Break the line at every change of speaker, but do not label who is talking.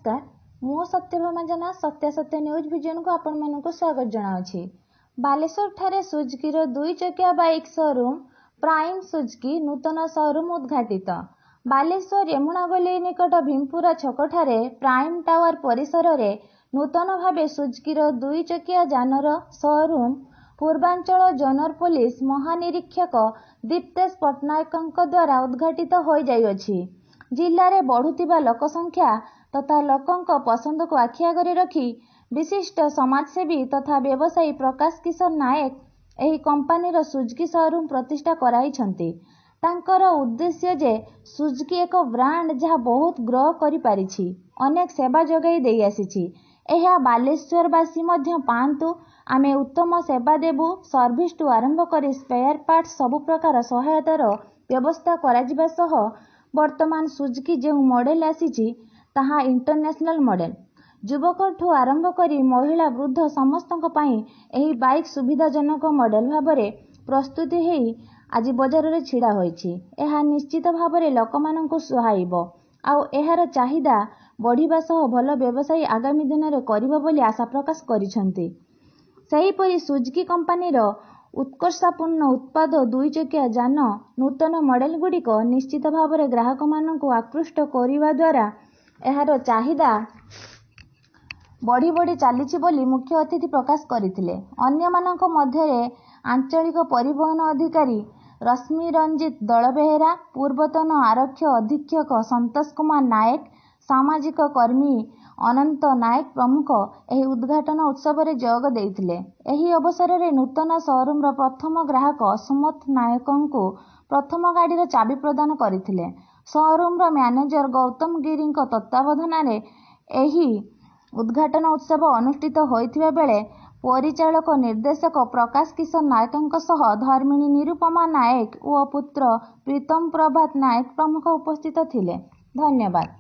ନମସ୍କାର, ମୁଁ ସତ୍ୟଭାମା ଜେନା, ସତ୍ୟାସତ୍ୟ ନ୍ୟୁଜ୍ ଭିଜନକୁ ଆପଣମାନଙ୍କୁ ସ୍ୱାଗତ ଜଣାଉଛି। ବାଲେଶ୍ୱରଠାରେ ସୁଜୁକିର ଦୁଇ ଚକିଆ ବାଇକ୍ ସୋରୁମ୍ ପ୍ରାଇମ୍ ସୁଜୁକି ନୂତନ ସୋରୁମ୍ ଉଦ୍ଘାଟିତ। ବାଲେଶ୍ୱର ରେମୁଣାଗୋଲେଇ ନିକଟ ଭୀମପୁରା ଛକଠାରେ ପ୍ରାଇମ୍ ଟାୱାର ପରିସରରେ ନୂତନ ଭାବେ ସୁଜୁକିର ଦୁଇ ଚକିଆ ଯାନର ସୋରୁମ୍ ପୂର୍ବାଞ୍ଚଳ ଜୋନାଲ ପୋଲିସ ମହାନିରୀକ୍ଷକ ଦୀପ୍ତେଶ ପଟ୍ଟନାୟକଙ୍କ ଦ୍ୱାରା ଉଦ୍ଘାଟିତ ହୋଇଯାଇଅଛି। ଜିଲ୍ଲାରେ ବଢୁଥିବା ଲୋକସଂଖ୍ୟା ତଥା ଲୋକଙ୍କ ପସନ୍ଦକୁ ଆଖି ଆଗରେ ରଖି ବିଶିଷ୍ଟ ସମାଜସେବୀ ତଥା ବ୍ୟବସାୟୀ ପ୍ରକାଶ କିଶୋର ନାୟକ ଏହି କମ୍ପାନୀର ସୁଜୁକି ସୋରୁମ୍ ପ୍ରତିଷ୍ଠା କରାଇଛନ୍ତି। ତାଙ୍କର ଉଦ୍ଦେଶ୍ୟ ଯେ ସୁଜୁକି ଏକ ବ୍ରାଣ୍ଡ, ଯାହା ବହୁତ ଗ୍ରୋ କରିପାରିଛି, ଅନେକ ସେବା ଯୋଗାଇ ଦେଇଆସିଛି। ଏହା ବାଲେଶ୍ୱରବାସୀ ମଧ୍ୟ ପାଆନ୍ତୁ। ଆମେ ଉତ୍ତମ ସେବା ଦେବୁ। ସର୍ଭିସଠୁ ଆରମ୍ଭ କରି ସ୍ପେୟାର ପାର୍ଟସ, ସବୁ ପ୍ରକାର ସହାୟତାର ବ୍ୟବସ୍ଥା କରାଯିବା ସହ ବର୍ତ୍ତମାନ ସୁଜୁକି ଯେଉଁ ମଡେଲ ଆସିଛି, ତାହା ଇଣ୍ଟରନ୍ୟାସନାଲ ମଡେଲ। ଯୁବକଠୁ ଆରମ୍ଭ କରି ମହିଳା, ବୃଦ୍ଧ ସମସ୍ତଙ୍କ ପାଇଁ ଏହି ବାଇକ୍ ସୁବିଧାଜନକ ମଡେଲ ଭାବରେ ପ୍ରସ୍ତୁତି ହେଇ ଆଜି ବଜାରରେ ଛିଡ଼ା ହୋଇଛି। ଏହା ନିଶ୍ଚିତ ଭାବରେ ଲୋକମାନଙ୍କୁ ସୁହାଇବ ଆଉ ଏହାର ଚାହିଦା ବଢ଼ିବା ସହ ଭଲ ବ୍ୟବସାୟ ଆଗାମୀ ଦିନରେ କରିବ ବୋଲି ଆଶା ପ୍ରକାଶ କରିଛନ୍ତି। ସେହିପରି ସୁଜୁକି କମ୍ପାନୀର ଉତ୍କର୍ଷତାପୂର୍ଣ୍ଣ ଉତ୍ପାଦ ଦୁଇ ଚକିଆ ଯାନ ନୂତନ ମଡେଲଗୁଡ଼ିକ ନିଶ୍ଚିତ ଭାବରେ ଗ୍ରାହକମାନଙ୍କୁ ଆକୃଷ୍ଟ କରିବା ଦ୍ୱାରା ଏହାର ଚାହିଦା ବଢ଼ି ବଢ଼ି ଚାଲିଛି ବୋଲି ମୁଖ୍ୟ ଅତିଥି ପ୍ରକାଶ କରିଥିଲେ। ଅନ୍ୟମାନଙ୍କ ମଧ୍ୟରେ ଆଞ୍ଚଳିକ ପରିବହନ ଅଧିକାରୀ ରଶ୍ମିରଞ୍ଜିତ ଦଳବେହେରା, ପୂର୍ବତନ ଆରକ୍ଷୀ ଅଧୀକ୍ଷକ ସନ୍ତୋଷ କୁମାର ନାୟକ, ସାମାଜିକ କର୍ମୀ ଅନନ୍ତ ନାୟକ ପ୍ରମୁଖ ଏହି ଉଦ୍ଘାଟନ ଉତ୍ସବରେ ଯୋଗ ଦେଇଥିଲେ। ଏହି ଅବସରରେ ନୂତନ ସୋରୁମର ପ୍ରଥମ ଗ୍ରାହକ ସୁମନ୍ତ ନାୟକଙ୍କୁ ପ୍ରଥମ ଗାଡ଼ିର ଚାବି ପ୍ରଦାନ କରିଥିଲେ। ସୋରୁମର ମ୍ୟାନେଜର ଗୌତମ ଗିରିଙ୍କ ତତ୍ତ୍ୱାବଧାନରେ ଏହି ଉଦ୍ଘାଟନ ଉତ୍ସବ ଅନୁଷ୍ଠିତ ହୋଇଥିବା ବେଳେ ପରିଚାଳକ ନିର୍ଦ୍ଦେଶକ ପ୍ରକାଶ କିଶୋର ନାୟକଙ୍କ ସହ ଧର୍ମିଣୀ ନିରୁପମା ନାୟକ ଓ ପୁତ୍ର ପ୍ରୀତମ ପ୍ରଭାତ ନାୟକ ପ୍ରମୁଖ ଉପସ୍ଥିତ ଥିଲେ। ଧନ୍ୟବାଦ।